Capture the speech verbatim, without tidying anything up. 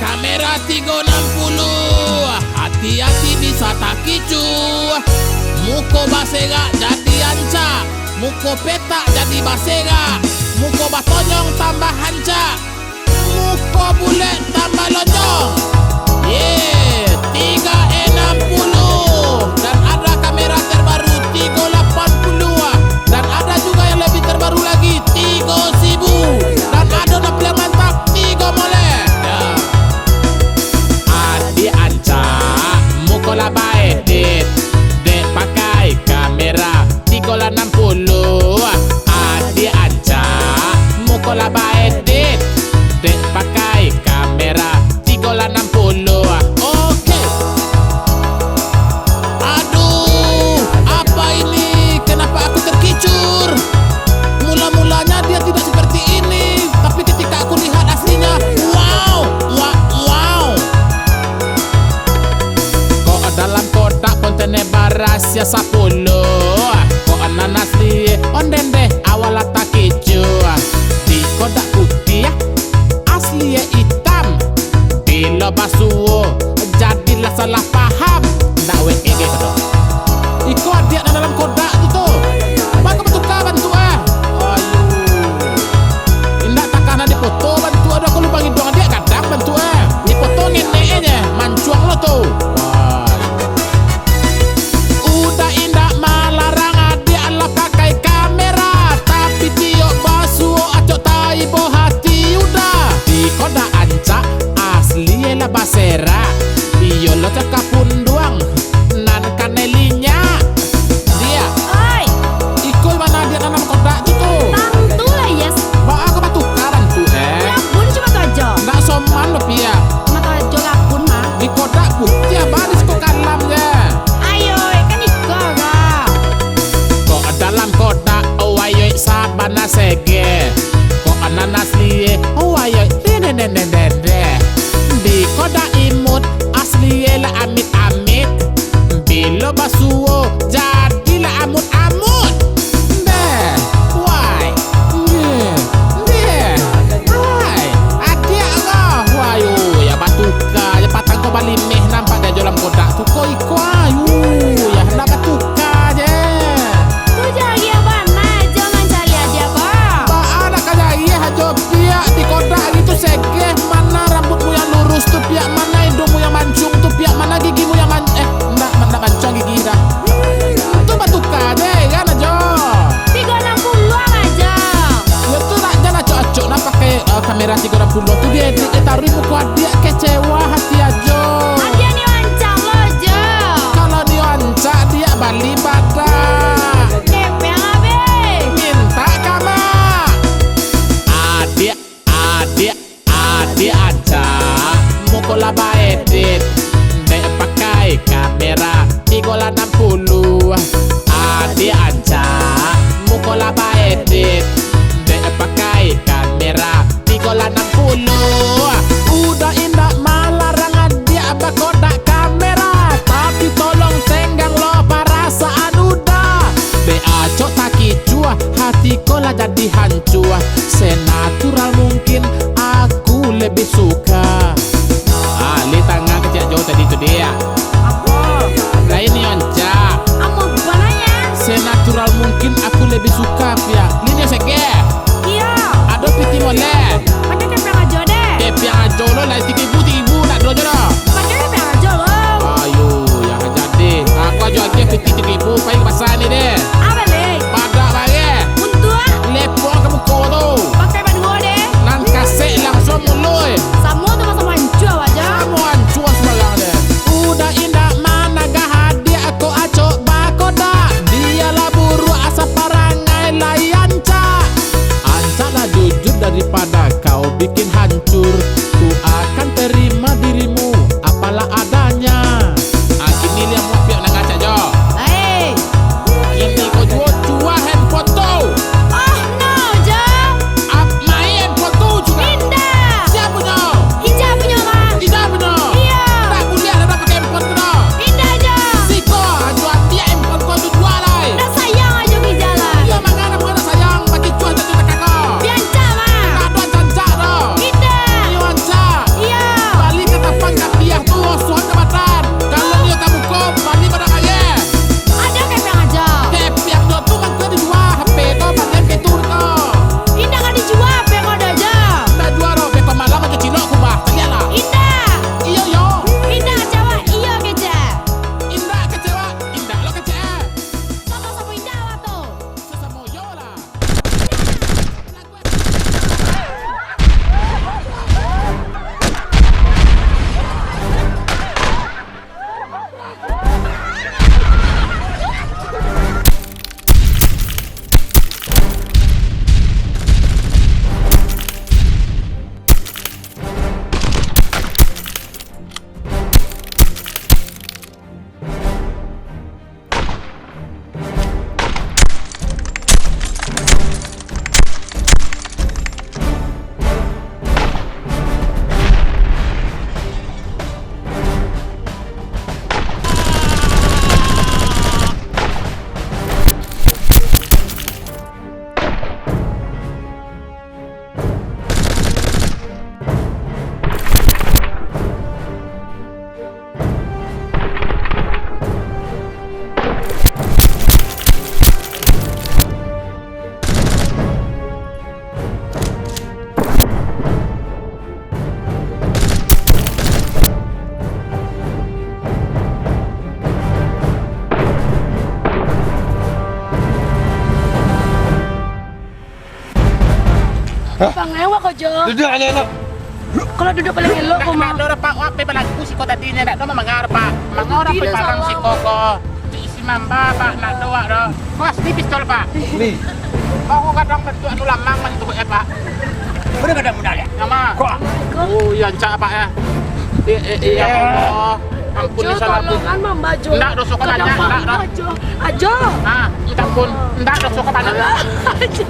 Kamera tigo anam puluah, ati-ati bisa takicuah. Muko baserak jadi ancak, muko petak jadi baserak, muko batonyong tambah ancak, muko bulek tambah lonjong. Ye, tigo anam puluah. Dan ada kamera terbaru tigo lapan puluah. Dan ada juga yang lebih terbaru lagi, tigo sibu. Dan ado nan paling mantap, tigo moleh. Ya. Adiak ancak, muko lah baedit, dek pakai kamera tigo lah anam puluah. Adiak ancak, muko lah baedit, dek pakai kamera tigo lah anam puluah. Oke. Aduh, apa ini? Kenapa aku terkicur? Mula-mulanya dia tidak seperti ini, tapi ketika aku lihat aslinya, wow, wa-, wow. Kok dalam kotak kontainer barasiah sapuluah. Kok nan asli ondeh-ondeh awak lah takicuah. Di kotak putiah asli itam. Bilo basuo, jadilah salah paham. Ndak wek ege ko doh. Iko adiak nan dalam kodak tu, tu. Baa ka batuka bantuak, eh? Ayo. Indak takah nak dipoto bantuak doh, ko lubang iduang adiak gadang bantuak, eh. Dipoto ngenek e nyo, mancuang lo tu. Wah. Uda indak malarang adiak lah pakai kamera, tapi tiok basuo acok taibo hati Uda. Di kodak ancak, asli lah baserak. Iyo lo cakap punduang, nan kanai linyak. Diak. Oi. Iko mano adiak nan dalam kodak tu, tu? Tantu lah, Yes. Baa ka batuka bantuak, eh? Rabun cuma tu ajo. Ndak soman lo piak. Cuma tu ajo rabun mah. Di kodak putiah, baa di siko kalam je. Ayo, kan iko ga. Kok dalam kodak, wayoi sabana sege. Kok nan asli, wayoi dendeh. Di kodak imut, asli lah amit-amit. Bilo basuo, jadilah amut-amut. Ndeh, wai, ndeh, ndeh, wai, adiak ko. Wayo, ya batuka je patang ko balimeh nampak di dalam kodak tu ko iko, ayu, ya ndak batuka je. Tu jariah bana jo mancari adiak ko. Baa nak ka jariah ajo. Piak di kodak gitu segeh, mana rambutmu yang lurus tu, piak mana hidungmu yang mancung tu, piak mana gigimu yang man-, eh, ndak, ndak mancung gigi dah. Tu batuka je, kan, ajo. Tigo anam puluah ajo. Yo tu nak, jan acok-acok nak pakai, eh, kamera tigo anam puluah tu, diedit, eh, taruih muko adiak, kecewa hati ajo. Adiak ni rancak lo ajo. Kalau ni rancak, diak bali badak. Kepeng abih. Mintak ka mak. Adiak, adiak, adiak ancak, muko lah baedit, dek pakai kamera tigo lah anam puluah. Adiak ancak, muko lah baedit, dek pakai kamera tigo lah anam puluah. Uda indak malarang Jo. Duduak elok-elok. Kalau duduak paling elok ko mah. Ndak ado, Pak. Wak pe balaku siko tadi nyo, ndak ado mamangga, Pak. Mangga urang pe parang siko ko. Di isi mamba, Pak, ndak ado wak doh. Mas, ni pistol, Pak. Ni. Kok gadang bantuak tu lamang bantuak, eh, Pak. Udah gadang bunda, ya? Nama? Kok? Oh, iya, ancak, Pak, ya. Eh, eh, eh, ya Allah. Ampun, Jo, salah, ampun. Tolongan mamba, Jo. Ndak, doso ko banyak, ndak, ndak. Ajo. Ajo. Ah, minta ampun. Ndak, doso ko banyak. Ajo.